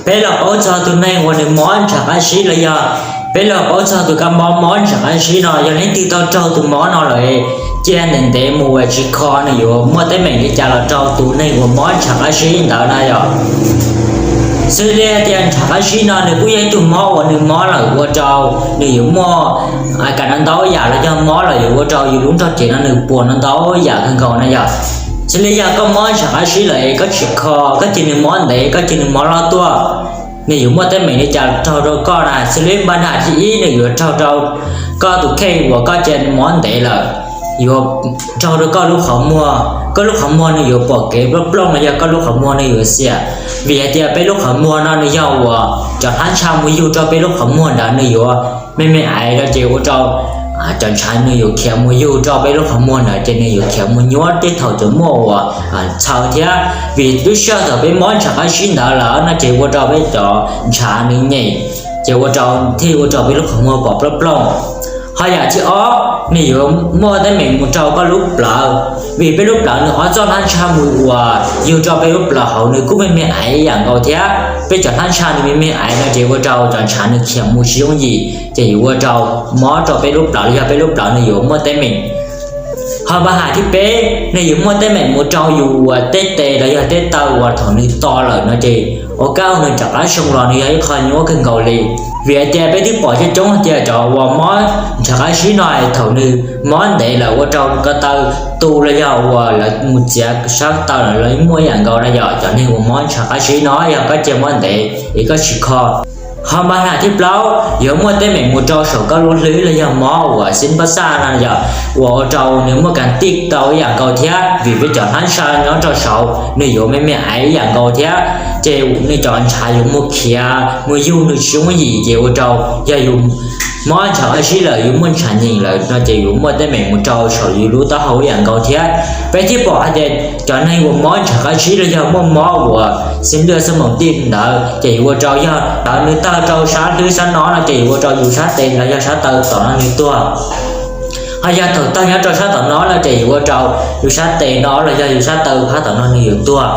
Peb los paub txog tus neeg uas nws mob ntshav qab sib los yog peb los paub txog tus kab mob mob ntshav qab sib no, yog leej twg tau raug tus mob no lawm, cia ntev ntev mus uas tsis kho nws yuav muaj teeb meem li cas los rau tus neeg uas mob ntshav qab sib ntawd na yom. Xws li tias ntshav qab sib no nws kuj yog ib tug mob uas nws mob lawm ua rau nws yuav muaj kam no ntau yam los yog mob lawm yuav ua rau yus lub nrog cev no nws puas no ntau yam kawg nkaus na yom. Xws li yog koj mob ntshav qab sib lawm koj tsis kho, koj cia nws mob ntev, koj cia nws mob loj tuaj, nws yuav muaj teeb meem li cas raug rau koj na? Xws li npa nag thib ib nws yuav raug rau koj tus kheej uas koj cia mob ntev lawm, yuav raug rau koj lub qhov muag, koj lub qhov muag nws yuav pom kev plooj plooj los yog koj lub qhov muag nws yuav xiam. Vim hais tias peb lub qhov muag no nws yog uas cov hlab ntsha mus yug rau peb lub qhov muag ntawd nws yuav me me aiv no ces ua rau cov ntshav nws yuav khiav mus yug rau peb lub qhov muag ntawd ces nws yuav khiav mus nyuab tej thaum cov muaj uas txhaw thiab. Vim lub sij hawm thaum peb mob ntshav qab sib ntawd lawm no ces ua rau peb cov ntshav nws nyem, ces ua rau thiaj ua rau peb lub qhov muag pom plooj plooj. Ho yam thib ob, nws yuav muaj teeb meem mus rau koj lub plawv, vim peb lub plawv nws ob txoj hlab ntsha mus uas yug rau peb lub plawv hauv nws kuj me me aiv ib yam nkaus thiab. Peb cov hlab ntsha nws me me aiv no ces ua rau cov ntshav nws khiav mus tsis yooj yim ces yuav ua rau mob rau peb lub plawv los yog peb lub plawv nws yuav muaj teeb meem. Ho npa nag thib peb nws yuav muaj teeb meem mus rau yus uas tej tes los yog tej taw uas thaum nws to lawm no ces ua kab nws rov qab zoo los nws yog ib qho nyuaj kawg nkaus li. Vim hais tias peb twb pom coob coob hais tias cov uas mob ntshav qab sib no thaum nws mob ntev lawm ua rau ko taw tu los yog uas lawv mus txiav sab taw lawm los muaj ib yam nkaus na yom. Cov neeg uas mob ntshav qab sib no yog koj cia mob ntev es koj tsis kho. Ho npa nag thib plaub yuav muaj teeb meem mus rau saum koj lub hlwb los yog mob uas xib npab xaj no yom, uas ua rau nws muaj kas tij tau ib yam nkaus thiab. Vim peb cov hlab ntsha nyob rau saud nws yuav me me aiv ib yam nkaus thiab, ces nws cov ntshav yuav mus khiav mus yug nws tsis yooj yim ces ua rau yog yus mob ntshav qab sib lawm yus muaj ntshav nyeem lawm no ces yuav muaj teeb meem mus rau saum yus lub taub hau ib yam nkaus thiab. Peb thiaj pom hais tias cov neeg uas mob ntshav qab sib los yog muaj mob uas xib lwaj xab moos tij ntawd ces yuav ua rau yog thaum nws tawg rau sab hlwb sab no no ces yuav ua rau yus sab tes los yog sab taw tom no nws tuag. Ho yog thaum tawg nyob rau sab tom no no ces yuav ua rau yus sab tes no los yog yus sab taw phab tom no nws yuav tuag.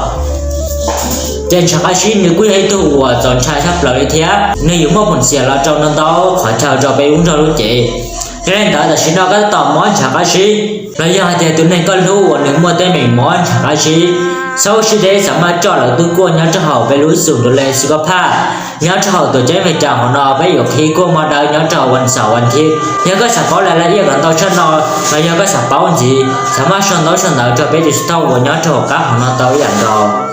Ces ntshav qab sib nws kuj yog ib tug uas txaus ntshai tshaj plaws li thiab nws yuav muaj peev xwm los rau ntau ntau qhov chaw rau peb lub nrog lub cev. Yog li ntawd tam sim no koj tab tom mob ntshav qab sib los yog hais tias tus neeg koj hlub uas nws muaj teeb meem mob ntshav qab sib, txhob sib deb, xav maj coj lawv tuaj kuaj nyob rau hauv peb lub xum du le xu koj phaj nyob rau hauv tuam ceeb Amelikas hauv no. Peb yuav qhib kuaj hmo dawb nyob rau vas xaum vas thiv. Yog koj xav paub laj laj iaj kom ntau tshaj no los yog koj xav paub ntxiv xav maj sau ntaub sau ntawv rau peb tus xov tooj uas nyob rau hauv qab hauv no tau ib yam nkaus.